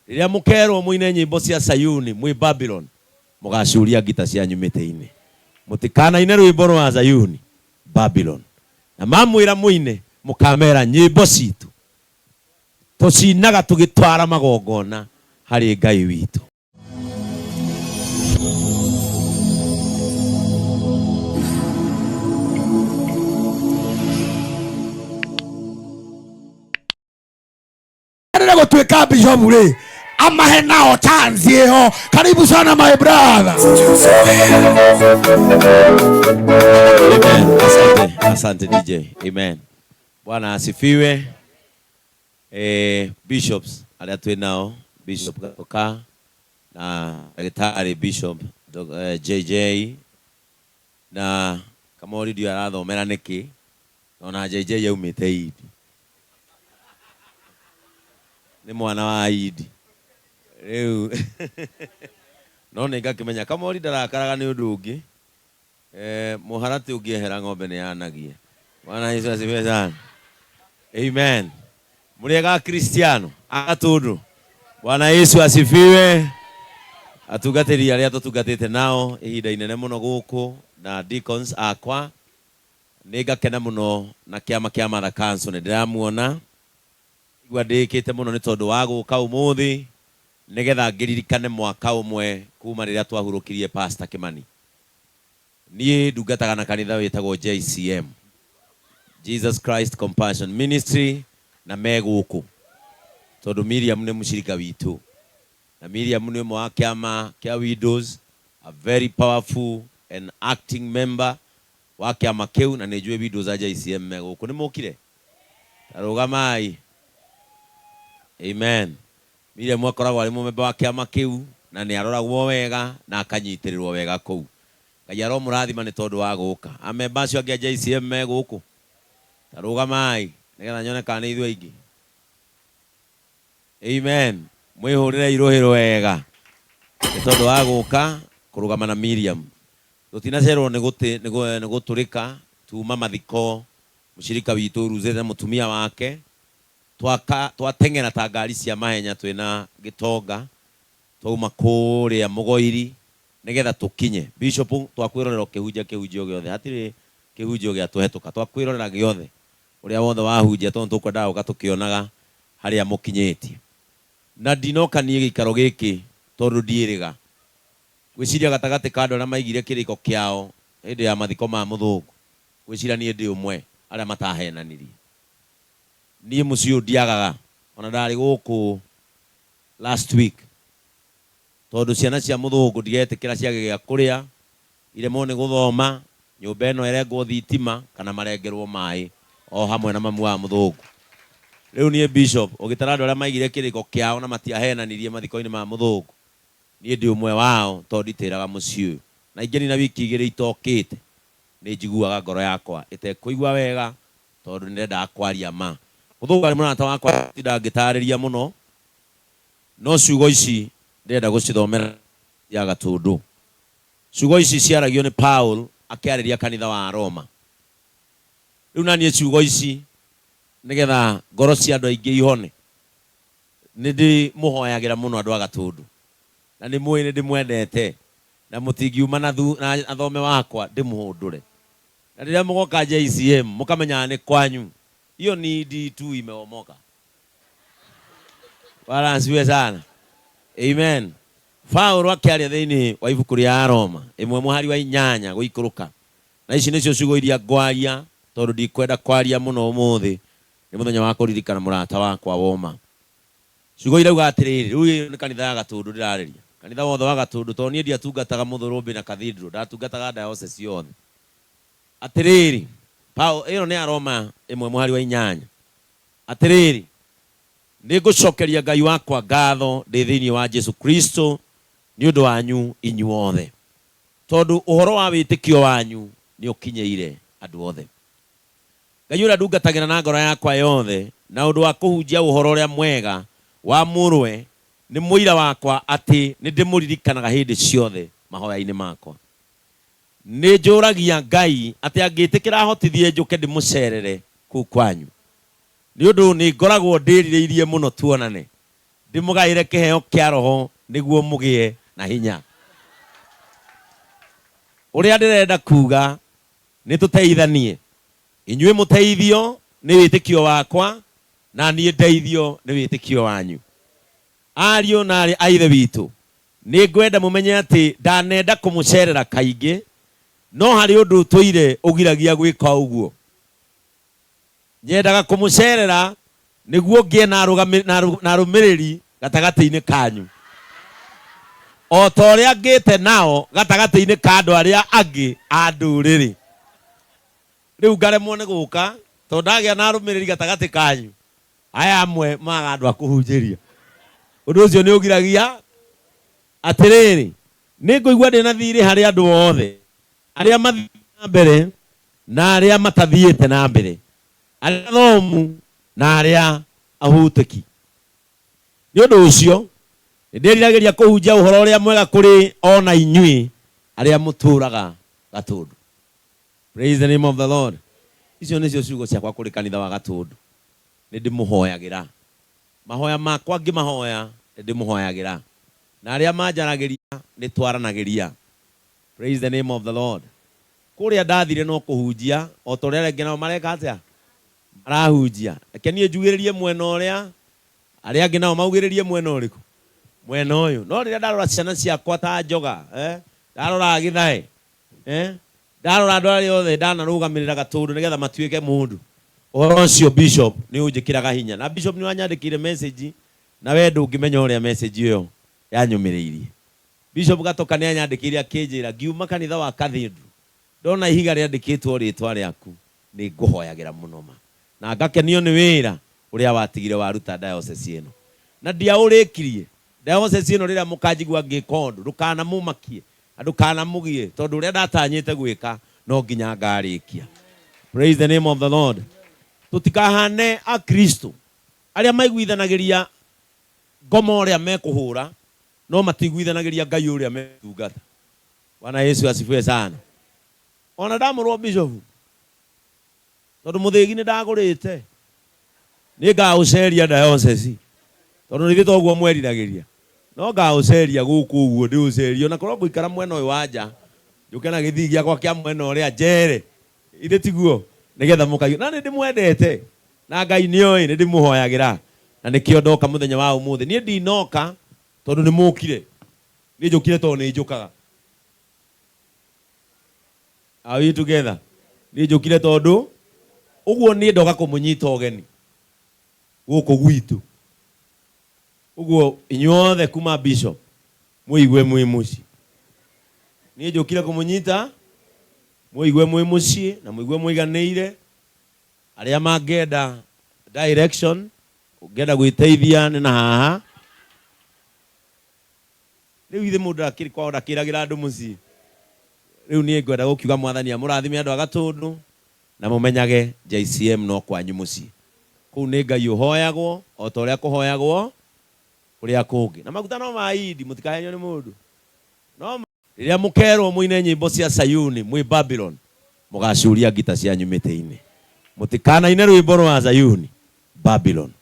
Rĩrĩa mũkerwo mũine nyĩmbo cia Sayuni mwĩ Babylon, mũgacuria ngita cianyu mĩtĩ-inĩ. Mũtikanaine rwĩmbo rwa Zayuni Babylon. Na mamwĩra mũine, mũkamera nyĩmbo citũ tũcinaga tũgĩtwara magongona harĩ Ngai witũ. Endelea gũtuĩka bishop rĩ amahe nao chance ĩyo. Karibu sana my brother. Amen. Asante, asante DJ. Amen. Bwana asifiwe. Bishops arĩa twĩ nao, Bishop Gatoka na ndagĩtarĩ Bishop JJ na Kamori ndiũĩ arathomera nĩkĩ, ona JJ aumĩte Idi. Nĩ mwana wa Idi. Rĩu no nĩ ngakĩmenya Kamori ndarakaraga nĩ ũndũ ũngĩ. Mũharatĩ ũngĩehera ng'ombe nĩ yanagia. Bwana Yesu asifiwe sana. Amen. Mũrĩega Akristiano a Gatũndũ. Bwana Yesu asifiwe. Atungatĩri arĩa tũtungatĩte nao ihinda inene mũno gũkũ na deacons akwa, nĩ ngakena mũno na kĩama kĩa Mother Council nĩ ndĩramuona. Igua ndĩĩkĩte mũno nĩ tondũ wa gũka ũmũthĩ nĩgetha ngĩririkane mwaka ũmwe kuma rĩrĩa twahurũkirie Pastor Kĩmani. Niĩ ndungataga na kanitha wĩtagwo JCM, Jesus Christ Compassion Ministry, na me gũkũ tondũ Miriam nĩ mũcirika witũ, na Miriam nĩ ũmwe wa kĩama kĩa Widows, a very powerful and acting member wa kĩama kĩu, na nĩ njũĩ Widows a JCM me gũkũ. Nĩ mũkire? Ta rũgamai. Amen. Miriam akoragwo arĩ mũmemba wa kĩama kĩu na nĩ aroragwo wega na akanyitĩrĩrwo wega kũu. Ngai aromũrathima nĩ tondũ wa gũka. Amemba acio angĩ a JCM me gũkũ? Ta rũgamai nĩgetha nyone kana nĩ ithuĩ aingĩ. Amen. Mwĩhũrĩre irũhĩ wega nĩ tondũ wa gũka kũrũgama na Miriam. Tũtinacererwo nĩ gũtũrĩka tuma mathiko mũcirika witũ Ruzete na mũtumia wake. Twaka twateng'era ta ngari cia mahenya twĩna gĩtonga twauma kũrĩa Mũgoiri nĩgetha tũkinye. Bishop twakwĩrorera ũkĩhunjia kĩhunjio gĩothe hatirĩ kĩhunjio gĩatũhetũka twakwĩrorera gĩothe ũrĩa wothe wahunjia tondũ tũkwendaga gũka tũkĩonaga harĩa mũkinyĩtie. Na ndinoka niĩ gĩikaro gĩkĩ tondũ ndiĩrĩga. Ngwĩciria gatagatĩ ka andũ arĩa maigire kĩrĩko kĩao hĩndĩ ya mathiko ma mũthũngũ, ngwĩciria niĩ ndĩ ũmwe arĩa matahenanirie. Niĩ mũciĩ ũyũ ndiagaga, ona ndarĩ gũkũ last week, tondũ ciana cia mũthũngũ ndigetĩkĩra ciage gĩa kũrĩa, iremwo nĩ gũthoma, nyũmba ĩno ĩrengwo thitima kana marengerwo maĩ o hamwe na mamu wa mũthũngũ. Rĩu niĩ Bishop, ũgĩtara andũ arĩa maigire kĩrĩko kĩao na matiahenanirie mathiko-inĩ ma mũthũngũ, niĩ ndĩ ũmwe wao tondũ nditĩraga mũciĩ ũyũ. Na ingĩnina wiki igĩrĩ itokĩte, nĩ njiguaga ngoro yakwa ĩtekũigua wega tondũ nĩ ndendaga kwaria ma. Mũthũngũ arĩ mũrata wakwa tindaga ngĩtarĩria mũno, no ciugo ici ndĩrenda gũcithomera ya Gatũndũ. Ciugo ici ciaragio nĩ Paul akĩarĩria kanitha wa Roma. Rĩu naniĩ ciugo ici nĩgetha ngoro cia andũ aingĩ ihone, nĩ ndĩmũhoyagĩra mũno andũ a Gatũndũ, na nĩ mũĩ nĩ ndĩmwendete, na mũtingiuma na thome wakwa ndĩmũhũndũre. Na rĩrĩa mũgoka JCM mũkamenyaga nĩ kwanyu. Hiyo ni D2 imeomoka. Bwana asifiwe sana. Amen. Paulo akĩaria thĩinĩ wa ibuku rĩa Aroma ĩmwe mũhari wa inyanya gũikũrũka. Na ici nĩcio ciugo iria ngwaria tondũ ndikwenda kwaria mũno ũmũthĩ, nĩ mũthenya wa kũririkana mũrata wakwa woma. Ciugo irauga atĩrĩrĩ, rĩu ĩyo nĩ kanitha ya Gatũndũ ndĩrarĩria. Kanitha wothe wa Gatũndũ tondũ niĩ ndiatungataga Mũthũrũmbĩ na Cathedral, ndatungataga diocese yothe. Atĩrĩrĩ, Paũ, ĩno nĩ Aroma ĩmwe mũhari wa inyanya. Atĩrĩrĩ, nĩngũcokeria Ngai wakwa ngatho ndĩ thĩinĩ wa Jesu Kristo nĩ ũndũ wanyu inyuothe, tondũ ũhoro wa wĩtĩkio wanyu nĩũkinyĩire andũ othe. Ngai ũrĩa ndungatagĩra na ngoro yakwa yothe na ũndũ wa kũhunjia Ũhoro-ũrĩa-Mwega wa Mũrũwe, nĩ mũira wakwa atĩ nĩndĩmũririkanaga hĩndĩ ciothe mahoya-inĩ makwa. Nĩnjũragia Ngai atĩ angĩĩtĩkĩra ahotithie njũke ndĩmũceerere kũu kwanyu, nĩ ũndũ nĩngoragwo ndĩĩrirĩirie mũno tuonane. Ndĩmũgaĩre kĩheo kĩa Roho nĩguo mũgĩe na hinya. Ũrĩa ndĩrenda kuuga nĩ tũteithanie, inyuĩ mũteithio nĩ wĩtĩkio wakwa na niĩ ndeithio nĩ wĩtĩkio wanyu. Ariũ na aarĩ a Ithe witũ, nĩ ngwenda mũmenye atĩ ndanenda kũmũceerera kaingĩ, no harĩ ũndũ ũtũire ũgiragia gwĩka ũguo. Nyendaga kũmũceerera nĩguo ngĩe na arũmĩrĩri gatagatĩ-inĩ kanyu, o ta ũrĩa ngĩte nao gatagatĩ-inĩ ka andũ arĩa angĩ a ndũrĩrĩ. Rĩu ngaremwo nĩ gũka tondũ ndagĩa na arũmĩrĩri gatagatĩ kanyu, aya amwe maga andũ a kũhunjĩria. Ũndũ ũcio nĩ ũgiragia. Atĩrĩrĩ, nĩ ngũigua ndĩ na thiirĩ harĩ andũ othe arĩa mathiĩte na mbere na arĩa matathiĩte na mbere, arĩa athomu na arĩa ahũtĩki. Nĩ ũndũ ũcio, nĩ ndĩriragĩria kũhunjia ũhoro ũrĩa mwega kũrĩ o na inyuĩ arĩa mũtũũraga Gatũndũ. Praise the name of the Lord. Icio nĩcio ciugo ciakwa kũrĩ kanitha wa Gatũndũ. Nĩ ndĩmũhoyagĩra. Mahoya makwa ngĩmahoya nĩ ndĩmũhoyagĩra. Na arĩa manjaragĩria nĩ twaranagĩria. Praise the name of the Lord. Kũrĩa ndathire no kũhunjia o ta ũrĩa arĩa angĩ nao mareka atĩa? Marahunjia. Reke niĩ njugĩrĩrie mwena ũrĩa, arĩa angĩ nao maugĩrĩrie mwena ũrĩkũ? Mwena ũyũ. No rĩrĩa ndarora ciana ciakwa ta njoga, eh, ndarora gĩthae, eh, ndarora andũ arĩa othe ndanarũgamĩrĩra gatũndũ nĩgetha matuĩke mũndũ, ũhoro ũcio bishop nĩ ũnjĩkĩraga hinya. Na bishop nĩ wanyandĩkĩire message, na we ndũngĩmenya ũrĩa message ĩyo yanyũmĩrĩirie. Bishop Gatoka nĩ anyandĩkĩire akĩnjĩra ngiuma kanitha wa Cathedral ndona ihiga rĩandĩkĩtwo rĩtwa rĩaku nĩ ngũhoyagĩra mũno ma na ngakenio nĩ wĩra ũrĩa watigire waruta diocese ĩno na ndiaũrĩkirie. Diocese ĩno rĩrĩa mũkanjigua ngĩka ũndũ ndũkanamũmakie na ndũkanamũgie tondũ ũrĩa ndatanyĩte gwĩka no nginya ngarĩkia. Praise the name of the Lord. Tũtikahane Akristo arĩa maiguithanagĩria ngoma ũrĩa mekũhũra no matiguithanagĩria Ngai ũrĩa metungata. Bwana Yesu asifiwe sana. Ona ndamũrwo bishop tondũ mũthĩgi nĩ ndagũrĩte nĩ ngaũceria diocese tondũ nĩ toguo mweriragĩria no ngaũceria gũkũ ũguo ndĩũcerie ona korwo ngũikara mwena ũyũ wa nja njũke na gĩthii gĩakwa kĩa mwena ũrĩa njere ithe tiguo nĩgetha mũkaigua na nĩ ndĩmwendete na Ngai nĩoĩ nĩ ndĩmũhoyagĩra na nĩkĩo ndoka mũthenya wa ũmũthĩ niĩ ndinoka tondũ nĩ mũkire niĩ njũkire tondũ nĩ njũkaga. Are we together? Niĩ njũkire tondũ ũguo niĩ ndoka kũmũnyita ũgeni gũkũ gwitũ. Ũguo inyuothe kuma bishop mũigue mwĩ mũciĩ. Niĩ njũkire kũmũnyita mũigue mwĩ mũciĩ na mũigue mũiganĩire. Arĩa mangĩenda direction, ũngĩenda gwĩteithia nĩ na haha. Rĩu ithe mũndũ akĩrĩ kwao ndakĩragĩra andũ mũciĩ. Rĩu niĩ ngwenda gũkiuga Mwathani amũrathime andũ a Gatũndũ na mũmenyage JCM no kwanyu mũciĩ. Kũu nĩ Ngai ũhoyagwo o ta ũrĩa kũhoyagwo kũrĩa kũngĩ. Na maguta no ma Idi, mũtikahenio nĩ mũndũ. No. Rĩrĩa mũkeerwo mũine nyĩmbo cia Sayuni mwĩ Babuloni, mũgaacuuria ngita cianyu mĩtĩ-inĩ. Mũtikanaine rwĩmbo rwa Zayuni Babuloni.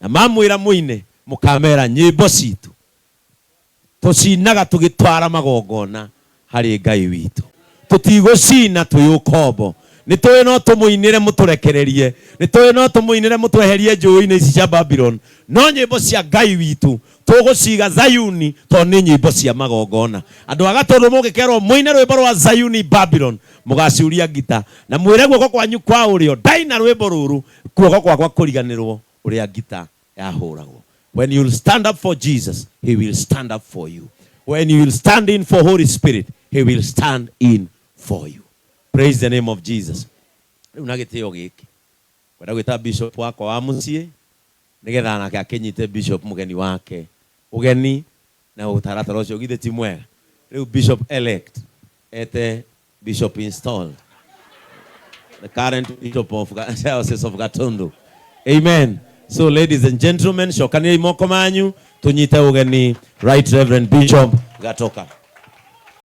Na mamwĩra mũine, mũkaameera, 'Nyĩmbo ciitũ tũciinaga tũgĩtwara magongona harĩ Ngai witũ. Tũtigũciina twĩ ũkombo. Nĩtũũĩ no tũmũinĩre mũtũrekererie, nĩtũũĩ no tũmũinĩre mũtweherie njũũĩ-inĩ ici cia Babuloni, no nyĩmbo cia Ngai witũ tũgũciiga Zayuni, tondũ nĩ nyĩmbo cia magongona. Andũ a Gatũndũ mũngĩkerwo mũine rwĩmbo rwa Zayuni Babuloni, mũgacuria ngita, na mwĩre guoko kwanyu kwa ũrĩo, Ndaina rwĩmbo rũrũ, guoko gwakwa kũriganĩrwo ũrĩa ngita yahũragwo. When you will stand up for Jesus, he will stand up for you. When you will stand in for Holy Spirit, he will stand in for you. Praise the name of Jesus. Rĩu na gĩtĩo gĩkĩ ngwenda gwĩta bishop wakwa wa mũciĩ nĩgetha nake akĩnyite bishop mũgeni wake ũgeni na ũtaratara ũcio githĩ ti mwega. Rĩu bishop elect ete bishop installed the current bishop of Diocese of Gatundu. Amen. So ladies and gentlemen, cokanĩriai moko manyu tũnyite ũgeni Right Reverend Bishop Gatoka.